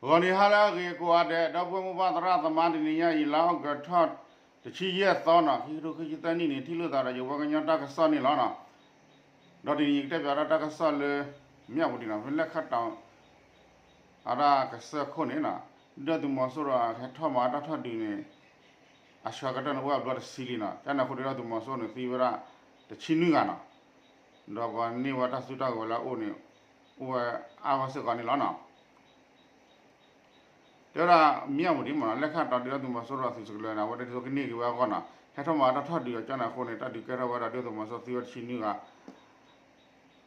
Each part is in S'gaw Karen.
ဂီၤနံၤဟါလၢအဂ့ၤကိးဂၤဒဲး ဒီပုၢ်ဝဲၢ်မိၢ်ပၢ်သရၣ်သမါ တနံၤညါအံၤ လါအီကူးထီၣ် တဆံယဲၢ်သီနီၤ ခံကထိခံဆံသၢနံၣ်န့ၣ် ထံၣ်လိာ်သးဒီးယဝဲကညီတၢ်ကစီၣ်န့ၣ်လီၤနီၤ. ဒီးတနံၤအံၤ ယကတဲပၠးဒၣ်တၢ်ကစီၣ်လၢ မၠၣ်ဝတံၤနီၤ ဖဲလဲၣ်ခၣ်တီ အတၢ်ကစၢၢ်ခိၣ်န့ၣ်နီၤ ဒုၣ်ဒါသုးမီၤစိရိၤဟဲထီၣ်မၤတၢ်ထီၣ်ဒုးန့ၣ် အဆှၢကတၢၢ်န့ၣ် အိၣ်ဝဲအဘျီတဆံလံနီၤ ကန့ၣ်အဃိဒုၣ်ဒါသုးမီၤစိရိၤန့ၣ် သံဝဲဒၣ် တဆံနွံဂၤနီၤ ဒီးပှၤန့ၢ်ဝဲတၢ်စုတၢ်ကဝဲၤလၢအအိၣ်န့ၣ် အိၣ်ဝဲအါဝဲစ့ၢ်ကီးန့ၣ်လီၤနီၤ. တဲဝဲဒၣ်မၠၣ်ဝတံၤမ့ၢ်နီၤ လဲၣ်ခၣ်တီဒုၣ်ဒါသုးမီၤစိရိၤအသုးကလၢၤန့ၣ် အဝဲဒၣ်ဒ်သိးကန့ၢ်က့ၤဝဲအဂီၢ်နီၤ ဟဲထီၣ်မၤတၢ်ထီၣ်ဒုးအကန့ၣ်အဃိန့ၣ် တၢ်ဒုးကဲထီၣ်ဝဲဒၣ်ဒုၣ်ဒါသုးမီၤစိရိၤသံဝဲတဆံနွံဂၤ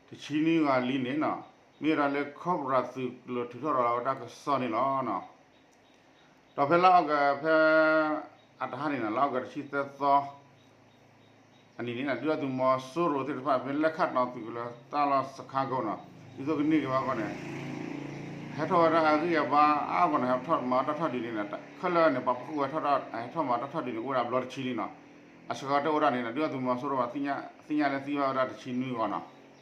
တဆံနွံဂၤလံန့ၣ်နီၤ မ့ၢ်ဝဲဒၣ်လၢ Cobra သုးကလၢၤထုးထီၣ်ရၤလီၤဝဲတၢ်ကစီၣ်န့ၣ်လီၤနီၤ. ဒီးဖဲလါအီကူးဖဲ အတဟါန့ၣ်နီၤ လါအီကူးတဆံသၢသီ အနံၤန့ၣ် ဒုၣ်ဒါသုးမီၤစိရိၤသ့ၣ်တဖၣ် ဖဲလဲၣ်ခၣ်တီသုးကလၢၤတၢ်လီၢ်စခါကိးနီၤ ဒ်သိးကန့ၢ်က့ၤဝဲအဂီၢ်န့ၣ် ဟဲထီၣ်ဝဲဒၣ်အဂံၢ်အဘါအါဂီၢ်န့ၣ် ဟဲထီၣ်မၤတၢ်ထီၣ်ဒုးန့ၣ် ခဲလၢာ်န့ၣ် ပာ်ဖှိၣ်ဝဲထီၣ် ဟဲထီၣ်မၤတၢ်ထီၣ်ဒုးန့ၣ် အိၣ်ဝဲဒၣ်အဘျီတဆံလံနီၤ. အဆှၢကတၢၢ်အိၣ်ဒၣ်န့ၣ် ဒုၣ်ဒါသုးမီၤစိရိၤဘၣ် သ့ၣ်ညါလၢသံဝဲဒၣ်တဆံနွံဂၤနီၤ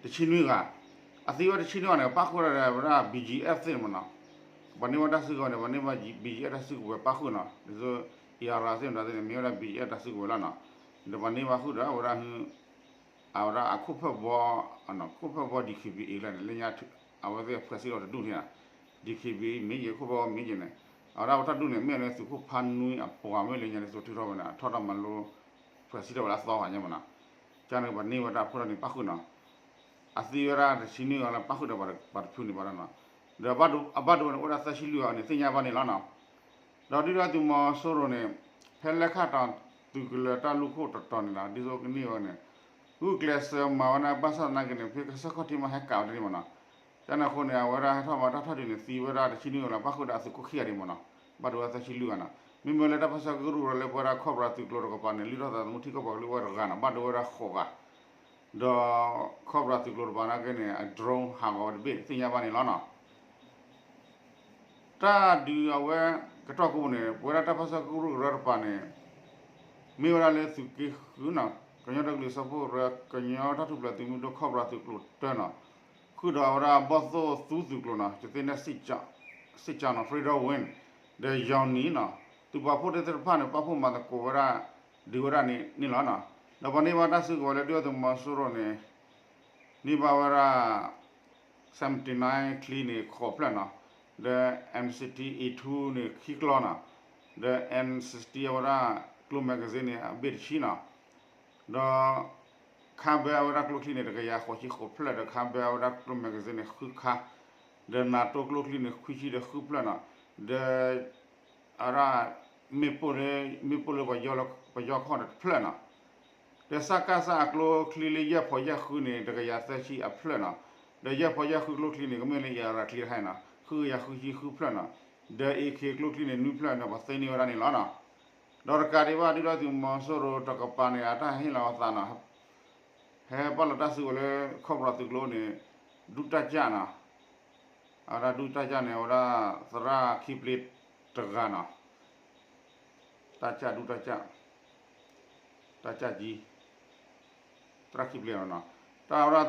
တဆံနွံဂၤ အသံဝဲတဆံနွံဂၤန့ၣ် ပၣ်ဃုာ်ဒီးဝဲဒၣ် ဘီၣ်ကၠံၣ်အ့ၣ်ဖ်သ့ၣ်န့ၣ်မ့ၢ်နီၤ ပှၤန့ၢ်ဝဲတၢ်စုကဝဲၤန့ၣ် ပှၤန့ၢ်ဝဲ ဘီၣ်ကၠံၣ်အ့ၣ်ဖ်တၢ်စုကဝဲၤပၣ်ဃုာ်နီၤ ဒ်သိး အံၤအရၤ သ့ၣ်မတၤသ့ၣ်န့ၣ် မ့ၢ်ဝဲဒၣ် ဘီၣ်ကၠံၣ်အ့ၣ်ဖ်တၢ်စုကဝဲၤလီၤနီၤ ဒီးပှၤန့ၢ်ဘၣ်ဃုာ်ဒီးဝဲဒၣ် အဝဲဒၣ်အခိၣ်ဖၢၣ်ဘီ ခိၣ်ဖၢၣ်ဘီ ဒီး ခ့ဘံၣ်အ့ၣ် လၢန့ၣ် လၢညါ အဝဲသ့ၣ်ဖှဲးစံၣ်လီၤတဒူၣ်န့ၣ် ဒီး ခ့ဘံၣ်အ့ၣ် မ့ၢ်ယဲၢ် ခိၣ်ဖၢၣ်ဘီ မ့ၢ်ယဲၢ်န့ၣ် အဝဲဒၣ်ပတၢ်ဒူၣ်န့ၣ် မ့ၢ်လၢသုးခိၣ်ဖးနွံအပှၤမ့ၢ်လၢညါန့ၣ် သုးထုးထီၣ်ဝဲန့ၣ် အထီၣ်တၢ်မၤလိ ဖှဲးစံၣ်ထီၣ်ဝဲလၢအသီဂၤညါမ့ၢ်နီၤ ကန့ၣ် ပှၤန့ၢ်ဝဲတၢ်ဖှိၣ်ထီၣ်န့ၣ်ပၣ်ဃုာ်နီၤ အသံဝဲဒၣ်တဆံနွံဂၤလၢပၣ်ဃုာ်ဒီးပှၤတဖုန့ၣ်ဘၣ်ဒီးနီၤ ဒီးအဘၣ်ဒိဝဲန့ၣ် အိၣ်ဝဲဒၣ်သၢဆံလွံၢ်ဂၤန့ၣ် သ့ၣ်ညါဘၣ်န့ၣ်လီၤနီၤ ဒီးဒုၣ်ဒါသုးမီၤစိရိၤန့ၣ် ဖဲလဲၣ်ခၣ်တီသုးကလၢၤတၢ်လူၢ်ခိၣ်တတီၤန့ၣ်လီၤ ဒ်သိးကန့ၢ်ဝဲန့ၣ် ဂုာ်ကျဲးစၢးမၤဝဲဒၣ်ဘၣ်ဆၣ်သနာ်က့န့ၣ် ဖဲကစၢၢ်ခီၣ်ထံးမးဟဲကးဝဲတန့ၢ်မ့ၢ်နီၤ ကန့ၣ်အဃိန့ၣ် အဝဲဒၣ်ဟဲထီၣ်မၤတၢ်ထီၣ်ဒုးန့ၣ် သံဝဲဒၣ်တဆံနွံဂၤလီၤ ပၣ်ဃုာ်ဒီးအသုးခိၣ်ခံဂၤဒံးမ့ၢ်နီၤ ဘၣ်ဒိဝဲသၢဆံလွံၢ်ဂၤနီၤ မ့မ့ၢ်လၢတၢ်ပၢဆှၢကရူၢ်ကရၢလၢပဝဲဒၣ် Cobra သုးကျိၤတကပၤန့ၣ် လုၢ်ထီၣ်သးသမူထံကီၢ်ပှၤကလုာ်အိၣ်ဝဲတဂၤနီၤ ဘၣ်ဒိဝဲဒၣ်ဃိးဂၤ ဒီး Cobra သုးကျိၤတကပၤနာ်က့န့ၣ် အ drone ဟးဂီၤဝဲတဘ့ၣ် သ့ၣ်ညါဘၣ်န့ၣ်လီၤနီၤ တၢ်ဒုးအဝဲကတီၢ်ကိးပူၤန့ၣ် ပဝဲဒၣ်တၢ်ပၢဆှၢကရူၢ်ကရၢတကပၤန့ၣ် မ့ၢ်ဝဲဒၣ်လၢသုးက့ဃုနီၤ ကညီဒီကလုာ်စၢဖှိၣ်ကရၢ ကညီတၢ်ထူၣ်ဖျဲးသုးမုၢ်ဒိၣ် Cobra သုးကျိၤတၢနီၤ ဃုာ်ဒီးအဝဲဒၣ်ဘီၣ်သိၣ်သူသုးကျိၤနီၤ ကသ့ၣ်နဲၣ်စ့ၣ်ကၠီနီၤ Freedom Wing ဒီး Yawning နီၤ သုးပာ်ဖှိၣ်သ့ၣ်တဖၣ်န့ၣ် ပာ်ဖှိၣ်မၤသကိးဝဲဒၣ် ဒုးဝဲဒၣ်န့ၣ်န့ၣ်လီၤနီၤ ဒီးပှၤန့ၢ်ဘၣ်တၢ်စုကဝဲၤလၢဒုၣ်ဒါသုးမီၤစိရိၤန့ၣ် န့ၢ်ဘၣ်ဝဲဒၣ် seventy nine ချံန့ၣ် ဃိးဖျၢၣ်နီၤ, ဒီး M sixty A two န့ၣ် ခံကျီနီၤ, ဒီး M sixty အဝဲဒၣ်ကျိ magazine န့ၣ် အဘ့ၣ်တဆံနီၤ, ဒီး ခါဘဲအဝဲဒၣ်ကျိချံန့ၣ် တကယၤဃိးဆံဃိးဖျၢၣ် ဒီးခါဘဲအဝဲဒၣ်ကျိ magazine န့ၣ် ဃုခါ, ဒီး NATO ကျိချံန့ၣ် ခွံဆံဒီးဃုဖျၢၣ်နီၤ, ဒီး အဝဲဒၣ် မ့ၣ်ပိၢ်လၢ မ့ၣ်ပိၢ်လၢပယီၤခီၣ်န့ၣ် တဖျၢၣ်နီၤ. ဒီး စကစ အကျိချံလၢယဲၢ်ဖီးယဲၢ်ဃုန့ၣ် တကယၤသၢဆံအဖျၢၣ်နီၤ. ဒီးယဲၢ်ဖီးယဲၢ်ဃုကျိချံန့ၣ် ကမ့ၢ်လၢ အံၤရၤချံတခါအံၤနီၤ ဃုကယၤဃုဆံဃုဖျၢၣ်နီၤ. ဒီး AK ကျိချံန့ၣ် နွံဖျၢၣ်န့ၣ် ပှၤသ့န့ၢ်ဝဲဒၣ်န့ၣ်လီၤနီၤ. ဒီးတကးဒံးဘၣ် ဒုၣ်ဒါသုးမီၤစိရိၤတကပၤန့ၣ် အတၢ်ဟ့ၣ်လီၤအသးနီၤ ဟဲပာ်လီၤတၢ်စုကဝဲၤလၢ ခီၣ်ပြးသုးကျိန့ၣ် ဒုးတၢ်ကၢ်နီၤ. အဝဲဒၣ်ဒုးတၢ်ကၢ်န့ၣ် အဝဲဒၣ်သရၣ်ခံပျ့တဂၤနီၤ. တၢ်ကၢ်ဒုးတၢ်ကၢ် တၢ်ကၢ်ကံ သရၣ်ခံပျ့နီၤ. တၢ်ဝဲဒၣ်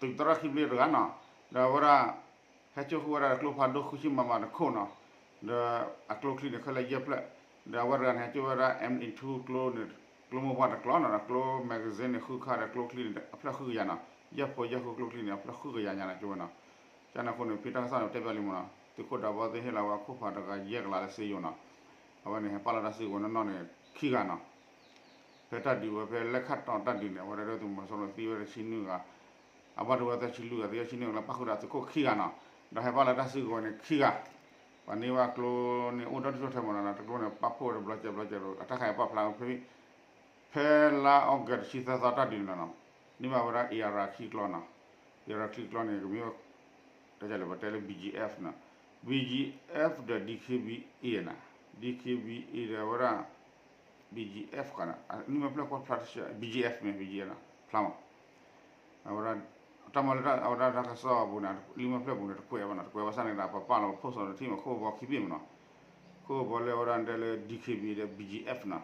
သုးသရၣ်ခံပျ့တဂၤနီၤ. ဒီးအဝဲဒၣ် ဟဲကၠိဃုာ်ဝဲဒၣ်ကျိဖးဒိၣ်ဃုဆံ မမ တခိၣ်နီၤ. ဒီးအကျိချံန့ၣ် ခဲလၢာ်ယဲၢ်ဖျၢၣ်, ဒီးအဝဲတဂၤန့ၣ် ဟဲကၠိဝဲဒၣ် M eighty two ကျိန့ၣ် ကျိမိၢ်ပှၢ်တကျီနီၤ, ဒီးကျိ magazine န့ၣ် ဃုခါ ဒီးကျိချံန့ၣ် အဖျၢၣ်ဃုကယၤနီၤ, ယဲၢ်ဖီးယဲၢ်ဃုကျိချံန့ၣ် အဖျၢၣ်ဃုကယၤညါန့ၣ် ကၠိဝဲနီၤ. ကန့ၣ်အဃိန့ၣ် ဖဲတၢ်ကစီၣ်န့ၣ် တဲဘၣ်လံမ့ၢ်နီၤ, သုးခိၣ်ဒးဘီသ့ၣ်ဟ့ၣ်လီၤဝဲအခိၣ်ဖးတဂၤယဲၢ်ကလးလၢစ့ယိၤနီၤ. အဝဲန့ၣ် ဟဲပာ်လီၤတၢ်စုကဝဲၤနီၢ်နီၢ်န့ၣ် ခံဂၤနီၤ. ဖဲတၢ်ဒုးဝဲဖဲလဲၣ်ခၣ်တီတၢ်ဒုးန့ၣ် အဝဲဒၣ်ဒုၣ်ဒါသုးမီၤစိရိၤသံဝဲဒၣ်ဆံနွံဂၤ, အဘၣ်ဒိဝဲသၢဆံလွံၢ်ဂၤ, သံဝဲဆံနွံဂၤလၢပၣ်ဃုာ်ဒီးသုးခိၣ်ခံဂၤနီၤ. ဒီးဟဲပာ်လီၤတၢ်စုကဝဲၤန့ၣ်ခံဂၤ, ပှၤန့ၢ်ဝဲကျိန့ၣ် အိၣ်ဒီဒူၣ်ထီၣ်ထဲမ့ၢ်နီၤ, တကျိန့ၣ်ပာ်ဖှိၣ်ဝဲတဘျီကဲဘျီကဲဒီး အတၢ်ခးအံၤပာ်ဖျါဝဲဖဲ ဖဲလါအီကူးတဆံသၢသီတၢ်ဒုးန့ၣ်လီၤနီၤ. န့ၢ်ဘၣ်ဝဲဒၣ် အံၤရၤခံကျီနီၤ, အံၤရၤခံကျီန့ၣ် ကမ့ၢ်ဝဲ တၢ်ကလဲၣ်ပတဲလၢ ဘီၣ်ကၠံၣ်အ့ၣ်ဖ်နီၤ, ဘီၣ်ကၠံၣ်အ့ၣ်ဖ်ဒီး ဒံၣ်ခ့ဘံၣ်အ့ၣ်နီၤ, ဒံၣ်ခ့ဘံၣ်အ့ၣ်ဒီးဝဲဒၣ် ဘီၣ်ကၠံၣ်အ့ၣ်ဖ်ဃီနီၤ, န့ၢ်မ့ၢ်ဖျၢၣ်ကွၢ်ဖျါတဆၢ ဘီၣ်ကၠံၣ်အ့ၣ်ဖ်မ့ၢ် ဘီၣ်ကၠံၣ်အ့ၣ်နီၤ ဖျါမး အဝဲဒၣ် တၢ်မၤလၢအဝဲဒၣ်တၢ်ကစီၣ်အပူၤန့ၣ် လံာ်မဲာ်ဖျၢၣ်ပူၤန့ၣ် တကွဲးဘၣ်နီၤ, တကွဲးဘၣ်ဆၣ်န့ၣ်ဒီး ပပာ်လီၤပ post ဒီးထံၣ်မး ခိၣ်ဘီခံဘ့ၣ်မ့ၢ်နီၤ, ခိၣ်ဘီလၢအဝဲဒၣ်တဲလၢ ဒံၣ်ခ့ဘံၣ်အ့ၣ်ဒီး ဘီၣ်ကၠံၣ်အ့ၣ်ဖ်နီၤ,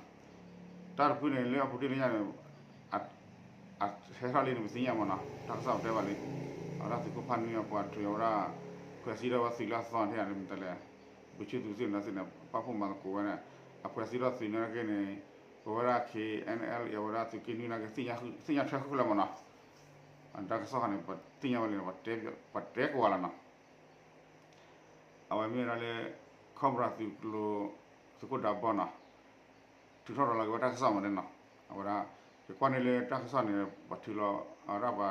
တၢ်တဖုန့ၣ်လၢအပူၤတ့ၢ်လၢညါန့ၣ် အဟဲထီၣ်လံန့ၣ် ပသ့ၣ်ညါမ့ၢ်နီၤ, တၢ်ကစီၣ်ပတဲဘၣ်လံ, အဝဲဒၣ်သုးခိၣ်ဖးနွံအပှၤထုးအဝဲဒၣ် ဖှဲးစံးထီၣ်ဝဲသုးလၢအသီထဲန့ၣ်မတၤလဲၣ်, ဘုဆူသုးစ့ၣ်နီၤသ့ၣ်န့ၣ် ပာ်ဖှိၣ်မၤသကိးဝဲန့ၣ်, အဖှဲးစံးထီၣ်သုးန့ၣ်က့န့ၣ်, ပဝဲဒၣ် ခ့ၣ်အဲၣ်ယူၣ်အဝဲဒၣ်သုးက့နွံန့ၣ်က့ သ့ၣ်ညါထွဲဃုာ်လၢၤမးနီၤ, တၢ်ကစီၣ်ခါန့ၣ် ပသ့ၣ်ညါဝဲလံန့ၣ် ပှၤတဲကဝးလီၤနီၤ, အဝဲမ့ၢ်ဝဲဒၣ်လၢ ခီၣ်ဘြၣ်သုးကျိၤ သုးခိၣ်ဒးဘီနီၤ, ထုးထီၣ်ရၤလီၤက့ၤဝဲတၢ်ကစီၣ်မးန့ၣ်နီၤ, အဝဲဒၣ် ယကွၢ်န့ၣ်လၢတၢ်ကစီၣ်န့ၣ် ပှၤထုးလီၤ အဝဲဒၣ် ပှ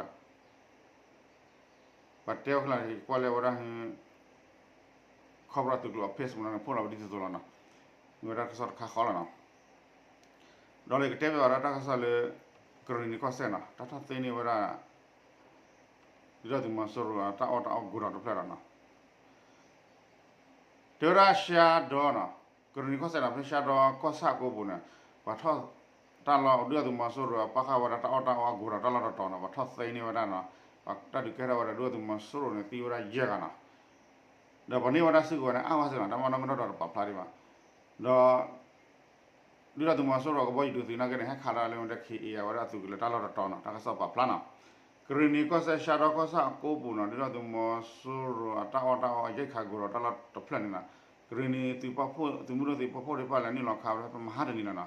ၤတဲဝဲခဲလၢာ်န့ၣ် ယကွၢ်လၢအဝဲဒၣ် ခီၣ်ဘြၣ်သုးကျိၤအ page မးန့ၣ် ဖီၣ်လီၤဝဲဒ်သိးသိးလီၤနီၤ, မ့ၢ်ဝဲဒၣ်တၢ်ကစီၣ်တခါဃီလီၤနီၤ, ဒီးလၢယကတဲဘၣ်ဝဲဒၣ်တၢ်ကစီၣ်လၢ ကရ့ၣ်နံၤကီၢ်စဲၣ်နီၤ တၢ်ထီၣ်သ့န့ၢ်ဝဲဒၣ် ဒုၣ်ဒါသုးမီၤစိရိၤအတၢ်အီၣ်တၢ်အီ godown တဖျၢၣ်လီၤနီၤ, တဲဝဲဒၣ် ရှါဒီနီၤ, ကရ့ၣ်နံၤကီၢ်စဲၣ်နီၤ ဖဲရှါဒီကီၢ်ဆၣ်အကိပူၤန့ၣ်, ပှၤထီၣ်တၢ်လီၢ် ဒုၣ်ဒါသုးမီၤစိရိၤအပာ်ဃာ်ဝဲဒၣ်တၢ်အီၣ်တၢ်အီအ godown တၢ်လီၢ်တတီၤနီၤ ပှၤထီၣ်သ့န့ၢ်ဝဲဒၣ်နီၤ, တၢ်ဒုးကဲထီၣ်ဝဲဒၣ် ဒုၣ်ဒါသုးမီၤစိရိၤန့ၣ် သံဝဲဒၣ်ယဲၢ်ဂၤနီၤ, ဒီးပှၤန့ၢ်ဝဲဒၣ်စုကဝဲၤန့ၣ် အါဝဲစ့ၢ်ကီးနီၤ တၢ်မၤနီၣ်ကဒီးတပာ်ဖျါဒံးဘၣ်, ဒီး ဒုၣ်ဒါသုးမီၤစိရိၤကဘီယူၤဒုးသုးန့ၣ်က့န့ၣ် ဟဲခးလီၤလၢဝဲဒၣ် ခ့ၣ်အ့ၣ် အဝဲဒၣ်သုးကလၢၤတၢ်လီၢ်တတီၤနီၤ တၢ်ကစီၣ်ပာ်ဖျါနီၤ, ကရ့ၣ်နံၤကီၢ်စဲၣ် ရှါဒီကီၢ်ဆၣ်အကိပူၤနီၤ ဒုၣ်ဒါသုးမီၤစိရိၤအတၢ်အီၣ်တၢ်အီအရိက္ခာ godown တၢ်လီၢ်တဖျၢၣ်န့ၣ်နီၤ, ကရ့ၣ်နံၤသုးပာ်ဖှိၣ် သုးမုၢ်ဒိၣ်သုးပာ်ဖှိၣ်သ့ၣ်တဖၣ်လဲၤနုာ်လီၤခးဝဲဒၣ်ဖဲမဟါတနံၤလီၤနီၤ,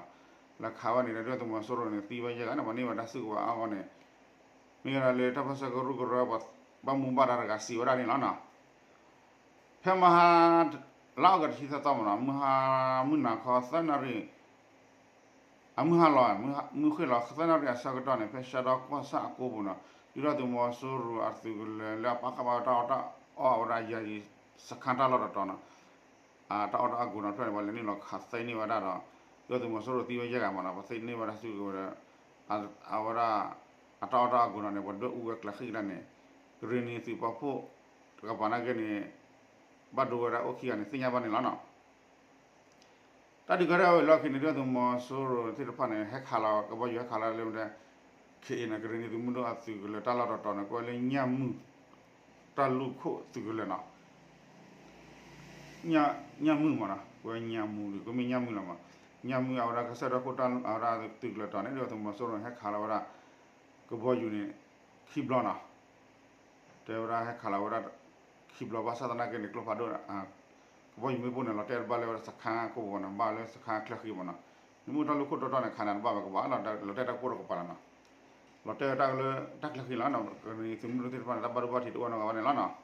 လဲၤခးဝဲန့ၣ်ဒီး ဒုၣ်ဒါသုးမီၤစိရိၤန့ၣ် သံဝဲယဲၢ်ဂၤန့ၣ် ပှၤန့ၢ်ဝဲဒၣ်စုကဝဲၤအါဂီၢ်န့ၣ်, မ့ၢ်ဝဲဒၣ်လၢတၢ်ပၢၢ်ဆၢကရူၢ်ကရၢ ပှၤဘၣ်မူဘၣ်ဒါတဂၤစံးဝဲဒၣ်န့ၣ်လီၤနီၤ ဖဲမဟါ လါအီကူးတဆံသၢသီမးနီၤ မုၢ်ဟါ မုၢ်နၤခီသၢနၣ်ရံၣ်, အမုၢ်ဟါလီၤ မုၢ်ဃ့ၢ်လီၤသၢနၣ်ရံၣ်အဆၢကတီၢ်န့ၣ် ဖဲရှါဒီကီၢ်ဆၣ်အကိပူၤနီၤ ဒုၣ်ဒါသုးမီၤစိရိၤအသုးကလၢၤလၢအပာ်ဃာ်ဘၣ်ဝဲတၢ်အီၣ်တၢ်အီအဝဲဒၣ်ယဲၢ်ဂၤ စခါတၢ်လီၢ်တတီၤနီၤ အတၢ်အီၣ်တၢ်အီ godown တဖျၢၣ်န့ၣ် ပှၤလဲၤနုာ်လီၤခးသ့န့ၢ်ဝဲဒၣ်ဒီး ဒုၣ်ဒါသုးမီၤစိရိၤသံဝဲယဲၢ်ဂၤမးနီၤ ပှၤသ့န့ၢ်ဝဲဒၣ်စုကဝဲၤဒီး အဝဲဒၣ် အတၢ်အီၣ်တၢ်အီ godown န့ၣ် ပှၤဒွဲၣ်အူဝဲကျဲဃံကဒါန့ၣ် ကရ့ၣ်နံၤသုးပာ်ဖှိၣ်တကပၤန့ၣ်က့န့ၣ် ဘၣ်ဒိဝဲဒၣ်အိၣ်ခံဂၤန့ၣ် သ့ၣ်ညါဘၣ်န့ၣ်လီၤနီၤ တၢ်ဒုးကဲထီၣ်ဝဲလီၢ်ခံန့ၣ် ဒုၣ်ဒါသုးမီၤစိရိၤသ့ၣ်တဖၣ်န့ၣ် ဟဲခးလီၤ ကဘီယူၤဟဲခးလီၤလၢဝဲဒၣ် ခ့ၣ်အ့ၣ်န့ၣ် ကရ့ၣ်နံၤသုးမုၢ်ဒိၣ်အသုးကလၢၤတၢ်လီၢ်တတီၤန့ၣ် ကွဲးလၢညၣ်မုၢ် တၢ်လူၢ်ခိၣ်သုးကလၢၤနီၤ ညၣ်မုၢ်မးနီၤ ကွဲးညၣ်မုၢ်ဒုး ကွဲးမ့ၢ်ညၣ်မုၢ်လီၤမး ညၣ်မုၢ်အဝဲဒၣ်ကစၢၢ်ဒီခိၣ်တၢ်အဝဲဒၣ်သုးကလၢၤတတီၤန့ၣ် ဒုၣ်ဒါသုးမီၤစိရိၤန့ၣ် ဟဲခးလီၤဝဲဒၣ် ကဘီယူၤန့ၣ် ခံဘျီနီၤ တဲဝဲဒၣ်ဟဲခးလီၤဝဲဒၣ် ခံဘျီဘၣ်ဆၣ်သနာ်က့န့ၣ် ကျိဖးဒိၣ် ကဘီယူၤမ့ၣ်ပိၢ်န့ၣ် လီၤတဲာ်တဘၣ်လၢဝဲဒၣ်စခါကိးပူၤနီၤ ဘၣ်လၢစခါချၢဃံမးနီၤ နမ့ၢ်တၢ်လူၢ်ခိၣ်တီတီန့ၣ် ခးနၤတဘၣ်ဘၣ်ကဘၣ် လီၤတဲာ်တၢ်ကပိၢ်တကပၤလီၤနီၤ လီၤတဲာ်ဝဲတၢ်လၢတၢ်ချၢဃံလီၤနီၤ ကရ့ၣ်နံၤသုးမုၢ်ဒိၣ်သ့ၣ်တဖၣ်န့ၣ် တၢ်ဘၣ်ဒိဘၣ်ထံးတအိၣ်နီတဂၤဘၣ်န့ၣ်လီၤနီၤ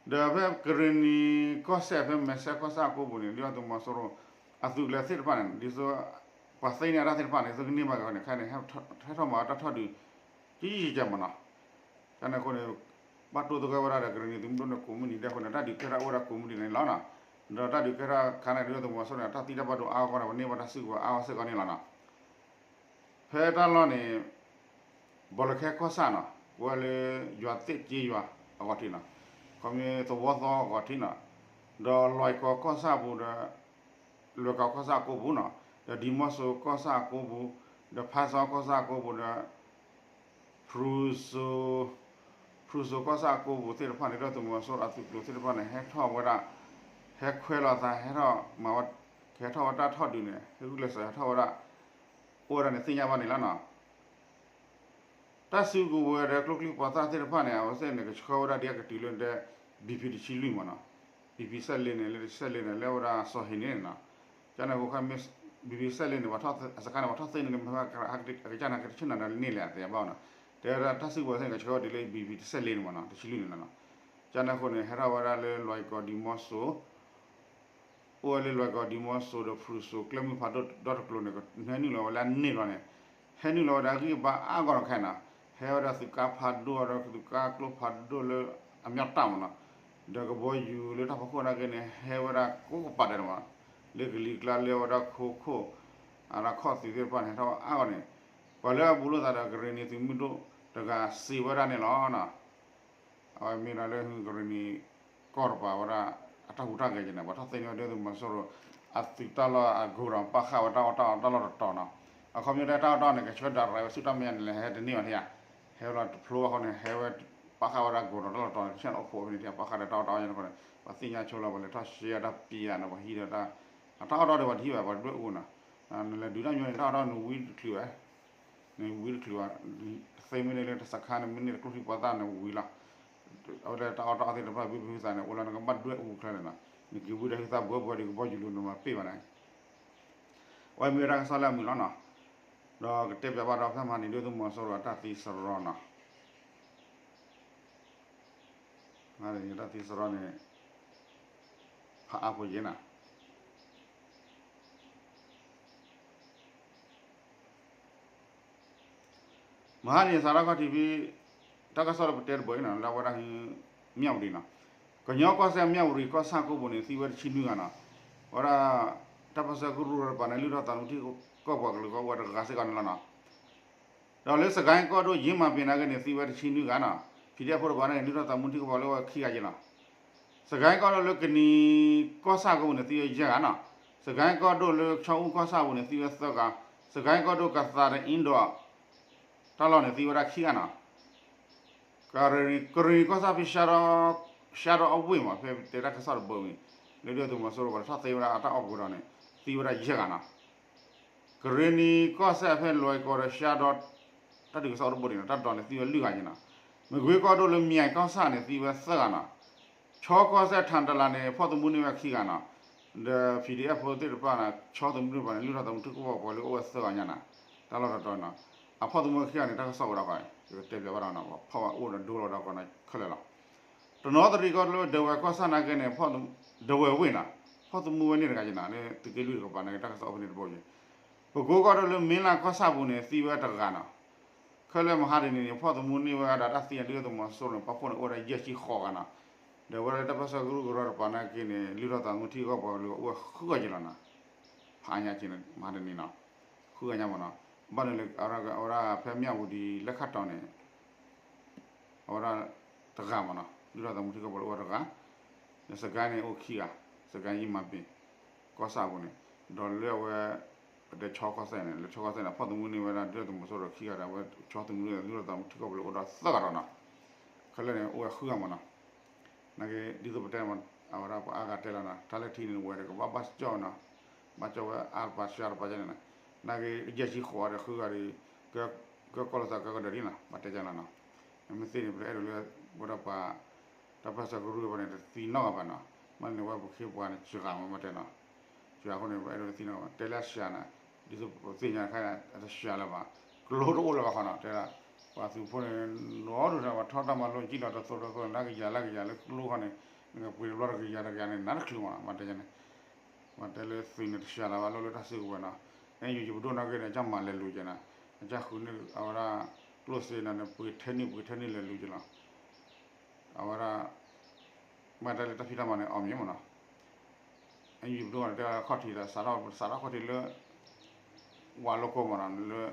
ဒီးဖဲကရ့ၣ်နံၤကီၢ်စဲၣ် ဖဲမဲာ်ဆဲကီၢ်ဆၣ်အကိပူၤန့ၣ် ဒုၣ်ဒါသုးမီၤစိရိၤ အသုးကလၢၤသ့ၣ်တဖၣ်န့ၣ် ဒ်သိး ပှၤသ့န့ၢ်အတၢ်သ့ၣ်တဖၣ်န့ၣ် ဒ်သိးကန့ၢ်ဘၣ်က့ၤန့ၣ် ခဲအံၤန့ၣ် ဟဲထီၣ်မၤတၢ်ထီၣ်ဒုး ကယံာ်ကယံာ်မးနီၤ ကန့ၣ်အဃိန့ၣ် ဘၣ်တိၢ်သဂၢၢ်ဝဲဒၣ်ဒီး ကရ့ၣ်နံၤသုးမုၢ်ဒိၣ်န့ၣ် ကိးမုၢ်နံၤဒဲးအဃိန့ၣ် တၢ်ဒုးကဲထီၣ်အိၣ်ဝဲဒၣ်ကိးမုၢ်နံၤန့ၣ်လီၤနီၤ ဒီးတၢ်ဒုးကဲထီၣ်ခါန့ၣ် ဒုၣ်ဒါသုးမီၤစိရိၤန့ၣ် တၢ်သံတၢ်ဘၣ်ဒိအါဂီၢ်န့ၣ် ပန့ၢ်ဘၣ်တၢ်စုကဝဲၤအါဂီၢ်စ့ၢ်ကီးန့ၣ်လီၤနီၤ ဖဲတၢ်လီၢ်န့ၣ် ဘီလၢခဲကီၢ်ဆၣ်နီၤ ကွဲးလၢယွၤသ့ၣ်က့ယွၤအဂီၢ်ထံးနီၤ ခီဖျိသဝီသီအဂီၢ်ထံးနီၤ ဒီးလွဲၢ်ကီၢ်ကီၢ်ဆၣ်ပူၤဒီး လွဲၢ်ကီၢ်ကီၢ်ဆၣ်အကိပူၤနီၤ ဒီးဒံၤမီၣ်စိၤကီၢ်ဆၣ်အကိပူၤ ဒီးဖါစီကီၢ်ဆၣ်အကိပူၤဒီး ဖရူစိၤ ဖရူစိၤကီၢ်ဆၣ်အကိပူၤသ့ၣ်တဖၣ်န့ၣ် ဒုၣ်ဒါသုးမီၤစိရိၤအသုးကျိၤသ့ၣ်တဖၣ်န့ၣ် ဟဲထီၣ်ဝဲဒၣ် ဟဲခွဲးလီၤသး ဟဲထီၣ်မၤဝဲ ကဟဲထီၣ်ဝဲတၢ်ထီၣ်ဒုးန့ၣ် ဟဲဂုာ်ကျဲးစၢးဟဲထီၣ်ဝဲဒၣ် အိၣ်ဝဲဒၣ်န့ၣ်သ့ၣ်ညါဘၣ်န့ၣ်လီၤနီၤ တၢ်စုကဝဲၤဒီးကျိချံမျိာ်သၣ်သ့ၣ်တဖၣ်န့ၣ် အဝဲသ့ၣ်န့ၣ် ကဆှၢဝဲဒၣ်ဒ်အကတုၤလၢဒဲး BP တဆံလွံၢ်မးနီၤ BP စဲးလ့န့ၣ် လၢတဆံစဲးလ့န့ၣ် လၢဝဲဒၣ်စီၤဟ့ၣ်န့ၣ်နီၤ ကန့ၣ်အဃိ BP စဲးလ့န့ၣ် ပှၤထီၣ်စခါန့ၣ် ပှၤထီၣ်သ့န့ၣ် အကစၢ်န့ၣ် ကဆှၢနၤဒီးန့ၢ်လဲၣ်အသ့အဘၣ်နီၤ တဲဝဲဒၣ်တၢ်စုကဝဲၤသ့ၣ်န့ၣ် ကဆှၢဝဲဒ်လၢ BP တဆံစဲးလ့န့ၣ်မးနီၤ တဆံလွံၢ်န့ၣ်လီၤနီၤ ကန့ၣ်အဃိန့ၣ် ဟဲထီၣ်ဝဲဒၣ်လၢလွဲၢ်ကီၢ်ဒံၤမီၣ်စိၤ အိၣ်ဝဲလၢလွဲၢ်ကီၢ်ဒံၤမီၣ်စိၤဒီးဖရူစိၤကျဲမုၢ်ဖးဒိၣ်ဒီတကျိၤန့ၣ် ဟဲနုာ်လီၤဝဲလၢအန့ၢ်လီၤန့ၣ် ဟဲနုာ်လီၤဝဲဒၣ်ဂံၢ်ဘါအါဂီၢ်တခါနီၤ ဟဲဝဲဒၣ်သုးကါဖးဒိၣ်ဒီးသုးကါကျိဖးဒိၣ်လၢအမ့ၢ်တၢ်မးနီၤ ဒီးကဘီယူၤလၢတၢ်ဖီခိၣ်နာ်က့န့ၣ် ဟဲဝဲဒၣ်ကိးကပၤဒဲးမး လၢကလံၤကျါလၢအဝဲဒၣ်ခိခိၣ် အတၢ်ခီၣ်သုးသ့ၣ်တဖၣ်န့ၣ် ဟဲထီၣ်ဝဲအါဂီၢ်န့ၣ် ပှၤလၢအဘူးလိာ်သးဒီးကရ့ၣ်နံၤသုးမုၢ်ဒိၣ်တဂၤစံးဝဲဒၣ်န့ၣ်လီၤ. အဝဲမ့ၢ်ဒၣ်လၢကရ့ၣ်နံၤကီၢ်တပၤဝဲဒၣ် အတၢ်ဟူးတၢ်ဂဲၤက့ၤန့ၣ် ပှၤထီၣ်သ့န့ၢ်ဝဲဒၣ်သုးမီၤစိရိၤ အသုးတၢ်လီၢ်အ godown ပာ်ဃာ်ဝဲတၢ်အီၣ်တၢ်အီတၢ်လီၢ်တတီၤနီၤ. အခီပညီတၢ်အီၣ်တၢ်အီန့ၣ် ကဆှၢဒၣ်ရဲၣ်ဝဲဆူတၢ်မဲာ်ညါန့ၣ်လဲၣ် ဟဲတန့ၢ်ဘၣ်န့ၣ်ဧါ. ဟဲဝဲလီၤတဖျိဘၣ်အဃိန့ၣ် ဟဲဝဲပာ်ဃာ်ဝဲဒၣ် godown တၢ်လီၢ်တတီၤန့ၣ် ကဆှၢန့ၣ်အိၣ်ဖှိၣ်ဖဲန့ၣ် ပာ်ဃာ်ဒီးတၢ်အီၣ်တၢ်အီညါန့ၣ်အဃိန့ၣ် ပှၤသ့ၣ်ညါဆိလီၤ ပှၤလဲၤထီၣ်ရှဲတၢ်ပံၤယါန့ၣ် ပှၤဟံးဒီးတၢ် အတၢ်အီၣ်တၢ်အီဒီးပှၤတဟံးဘၣ် ပှၤတဒွဲၣ်အူနီၤ. နလဲၤဒုးတၢ်မညီန့ၣ် တၢ်အီၣ်တၢ်အီနဝံတချုးဘၣ် န့ၣ်ဝံတချုးဘၣ်, သ့မ့ၢ်န့ၢ်လၢတၢ်စခါန့ၣ် မ့ၢ်န့ၢ်တကျိချံပှၤသၣ်န့ၣ်ဝံၤလီၤ. အဝဲဒၣ်တၢ်အီၣ်တၢ်အီသ့ၣ်တဖၣ် ဘုဘုသးန့ၣ် အိၣ်လၢနကဘၣ်ဒွဲၣ်အူချါန့ၣ်လီၤ. နက့ၤဝံဒီးဟံးသၣ်ဘှီဘှီဒီးကဘီယူၤလူၤနမၤပ့ၢ်ဘၣ်န့ၣ်, အဝဲမ့ၢ်ဝဲဒၣ်ကစီၣ်လၢအမုာ်လီၤနီၤ. ဒီးကတဲပၠးဘၣ်ဒီးဖဲမဟါန့ၣ် ဒုသုးမီၤစိရိၤအတၢ်သံစရီနီၤ, တၢ်သံစရီန့ၣ် ဖးအါဖိယဲနီၤ. မဟါန့ၣ် စးထီၣ်ခီၣ်ထံးဖဲ တၢ်ကစီၣ်လၢပတဲတဘိအံၤနီၤ လၢအဝဲဒၣ် မၠၣ်ဝတံၤနီၤ, ကညီကီၢ်စဲၣ်မၠၣ်ဝတံၤကီၢ်ဆၣ်ကိးပူၤန့ၣ် သံဝဲတဆံနွံဂၤနီၤ. အဝဲဒၣ် တၢ်ပၢၢ်ဆၢကရူၢ်တကပၤန့ၣ် လုၢ်ထီၣ်သးသမူထံကီၢ်ပှၤကလုာ်ကီၢ်ဝဲတဂၤစ့ၢ်ကီးန့ၣ်လီၤနီၤ. ဒီးလၢစကဲၣ်ကီၢ်ဒိၣ်ယ့မၤပ့ၤနာ်က့န့ၣ် သံဝဲတဆံနွံဂၤနီၤ, ဖံးဒ့ၣ်ဖိတကပၤန့ၣ် လုၢ်ထီၣ်သးသမူထံကီၢ်ပှၤလၢအဝဲခံဂၤယဲနီၤ. စကဲၣ်ကီၢ်ဒိၣ်လၢကနံၤကီၢ်ဆၣ်ကိးပူၤန့ၣ် သံဝဲယဲၢ်ဂၤနီၤ. စကဲၣ်ကီၢ်ဒိၣ်လၢခၠီအူကီၢ်ဆၣ်ပူၤန့ၣ် သံဝဲသၢဂၤ, စကဲၣ်ကီၢ်ဒိၣ်ကသးဒီးအ့ဒိး တၢ်လီၢ်န့ၣ် သံဝဲဒၣ်ခံဂၤနီၤ. ကရ့ၣ်နံၤကီၢ်ဆၣ်ဖဲ ရှါဒီးအဝ့ၢ်မး ဖဲတဲတၢ်ကစီၣ်တဘိအံၤ လၢဒုသုးမီၤစိရိၤပှၤန့ၣ် ထီၣ်သ့ဝဲဒၣ်အတၢ်အီၣ်ကဒီးန့ၣ် သံဝဲဒၣ်ယဲၢ်ဂၤနီၤ. ကရ့ၣ်နံၤကီၢ်စဲၣ်ဖဲလွဲၢ်ကီၢ်ဒီးရှါဒီး တၢ်ဒုးကစီၣ်အိၣ်တဘိဒံးနီၤ တၢ်ဒိးန့ၣ်သံဝဲလွံၢ်ဂၤယဲနီၤ. မကွ့ကီၢ်ဒိၣ်လၢမၠဲၣ်ကီၢ်ဆၣ်န့ၣ် သံဝဲသၢဂၤနီၤ. ခၠီကီၢ်စဲၣ်ထၣ်တလးန့ၣ် ဖီၣ်သမူန့ၢ်ဝဲခံဂၤနီၤ. ဒီး ဖံးဒ့ၣ်ဖိသ့ၣ်တဖၣ်န့ၣ် ခၠီသမူန့ၢ်တဖၣ်န့ၣ် လုၢ်ထီၣ်သးသမူထံကီၢ်ပှၤလၢအအိၣ်ဝဲသၢဂၤညါနီၤ. တၢ်လီၢ်တတီၤနီၤ အဖီၣ်သမူဝဲခံဂၤန့ၣ် တၢ်ကစီၣ်အိၣ်ဒီးကီး ယကတဲပၠးဘၣ်ဒီးနီၤ ဖီၣ်ဝဲအိၣ်ဒီးဒိလီၤဒီးကီးန့ၣ်ခဲလၢာ်လီၤ. တနီသရံၣ်ကီၢ်ဒိၣ်လၢဒဝဲၢ်ကီၢ်ဆၣ်နာ်က့န့ၣ် ဒဝဲၢ်ဝ့ၢ်နီၤ ဖီၣ်သမူဝဲန့ၢ်တဂၤယဲနီၤ လၢသုးက့လွံၢ်တကပၤနာ်က့ တၢ်ကစီၣ်အိၣ်ဖဲန့ၣ်တဘိယဲ. ပကိကီၢ်ဒိၣ်လၢမ့လၣ်ကီၢ်ဆၣ်ပူၤန့ၣ် သံဝဲတဂၤနီၤ. ခဲလၢာ်မဟါတနံၤန့ၣ် ဖီၣ်သမူန့ၢ်ဝဲဒၣ်တၢ်သံအဒုသုးမီၤစိရိၤန့ၣ် ပာ်ဖှိၣ်န့ၣ် အိၣ်ဝဲဒၣ်ယဲၢ်ဆံဃိးဂၤနီၤ. ဒီးအဝဲဒၣ်လၢတၢ်ပၢၢ်ဆၢကရူၢ်ကရၢတကပၤနာ်က့န့ၣ် လုၢ်ထီၣ်သးသမူထံကီၢ်ပှၤကလုာ်အိၣ်ဝဲဃုဂၤယဲလီၤနီၤ. ဖးညါက့န့ၣ် မဟါတနံၤနီၤ ဃုဂၤညါမးနီၤ. ဘၣ်န့ၣ်လၢ အဝဲဒၣ်ဖဲမၠၣ်ဝတံၤလၢခၣ်တီၤန့ၣ် အဝဲဒၣ်တဂၤမးနီၤ လုၢ်ထီၣ်သးသမူထံကီၢ်ပှၤလၢအိၣ်ဝဲတဂၤ, ဒီးစကဲၣ်န့ၣ်အိၣ်ခံဂၤ, စကဲၣ်ယ့မၤပ့ၤ ကီၢ်ဆၣ်အပူၤန့ၣ်, ဒီးလၢအဝဲ ပတဲခၠီကီၢ်စဲၣ်န့ၣ် လၢခၠီကီၢ်စဲၣ်န့ၣ် ဖီၣ်သမူန့ၢ်ဝဲဒၣ်ဒုသုးမီၤစိရိၤခံဂၤဒီး အဝဲခၠီသမူန့ၢ်လုၢ်ထီၣ်သးသမူထံကီၢ်ပှၤလၢအိၣ်ဒီးသၢဂၤဒီးနီၤ. ခဲလၢာ်န့ၣ် အိၣ်ဝဲဃုဂၤမးနီၤ. နာ်က့ ဒ်သိးပတဲ အဝဲဒၣ်ပှၤအါဂၤတဲလီၤနီၤ တၢ်လၢထံန့ၣ်ဝဲဒီးကဘၣ်ဘၣ်ကၠီၣ်နီၤ, ဘၣ်ကၠီၣ်ဝဲအါတပၤဆှါတပၤန့ၣ်နီၤ. နာ်က့ ယဲၢ်ဆံဃိးဒီးဃုဂၤဒီး ကကီၢ်လိာ်သးကကဒၢးဒ်နီၤ ဘၣ်တဲကၠီၣ်လီၤနီၤ. မ့ၢ်သ့န့ၣ် ပအဲၣ်ဒိးလၢ ဝဲဒၣ်ပှၤ တၢ်ပၢၢ်ဆၢကရူၢ်ဘၣ်န့ၣ် တသံနီတဂၤဘၣ်နီၤ. မ့ၢ်န့ၣ်ဝဲပဃ့ပှၤန့ၣ် စှၤမးမ့ၢ်တဲနီၤ. စှၤအဃိန့ၣ် ပအဲၣ်ဒိးတသံနီတဂၤဘၣ် တဲလၢအစှၤန့ၣ် ဒ်သိးပသ့ၣ်ညါခဲအံၤ အတစှၤလၢၤဘၣ်, ကျိတအိၣ်လၢၤဘၣ်ဃီနီၤ တဲဒၣ် ပှၤသုးဖိန့ၣ် နီၢ်ဒုးန့ၣ် ပှၤထီၣ်တၢ်မၤလိကံၣ်လီၤတသိးတသိးန့ၣ် လၢကယၤလၢကယၤလၢကျိခီန့ၣ် နကပှ့ၤတဘျီတကယၤတကယၤန့ၣ် နးတချုးမးနီၤ ဘၣ်တဲန့ၣ် ဘၣ်တဲလၢသုးန့ၣ်တစှၤလၢၤဘၣ် လီၢ်လၢတၢ်စုကဝဲၤနီၤ. အဲၣ်ယူၤယပဒိၣ်နာ်က့န့ၣ် အကၢ်မၤလဲၤလူၤကဲနီၤ, အကၢ်ဃုန့ၢ်အဝဲဒၣ် ကျိၣ်စ့န့ၣ် ပှ့ၤထဲနံၣ်ပှ့ၤထဲနံၣ်လဲၤလူၤကဲလီၤ. အဝဲဒၣ် မ့ၢ်တဲလၢတၢ်ဖံးတၢ်မၤန့ၣ် အီၣ်မ့ၢ်မးနီၤ. အဲၣ်ယူၤပဒိၣ်တဲခီၣ်ထံးဒီး စးထီၣ်ခီၣ်ထံးလၢ ဝးလိကိမးနီၤ လၢ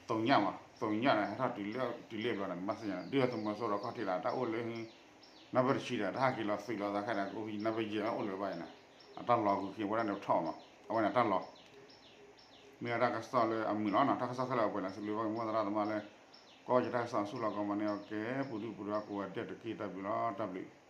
သုးညၣ်မး သုးညၣ်န့ၣ် ဟဲထီၣ်တုၤလၢအဘျီန့ၣ် မၤသ့ၣ်ညါ ဒုသုးမီၤစိရိၤခီၣ်ထံးဒီး တၢ်အိၣ်လၢ နၢ်ပၢၢ်တဆံဒီး တၢ်ဟးက့ၤလီၤသုးလီၤသးခဲဒီး ကအိၣ်ဖဲနၢ်ပၢၢ်ယဲၢ်အိၣ်လၢၤဘၣ်အံၤန့ၣ် အတၢ်လီၤဂုၤက့ၤဝဲဒၣ်န့ၣ်ထီၣ်မး အဝဲန့ၣ်တၢ်လီၤ မ့ၢ်ဝဲတၢ်ကစီၣ်လၢအမုာ်လီၤနီၤ တၢ်ကစီၣ်ခဲလၢာ်အပှဲၤလီၤ စံးဘျုးဘၣ်က့ၤမိၢ်သရၣ်သမါလၢ ကွၢ်ယတၢ်ကစီၣ်ဆူၣ်လီၤကီးမးန့ၣ် အကဲ ပူၤဒုၣ်ပူၤဒါကိးဂၤဒဲးတက့ၢ် တၢ်ဘျုးလီၤ တၢ်ဘျုး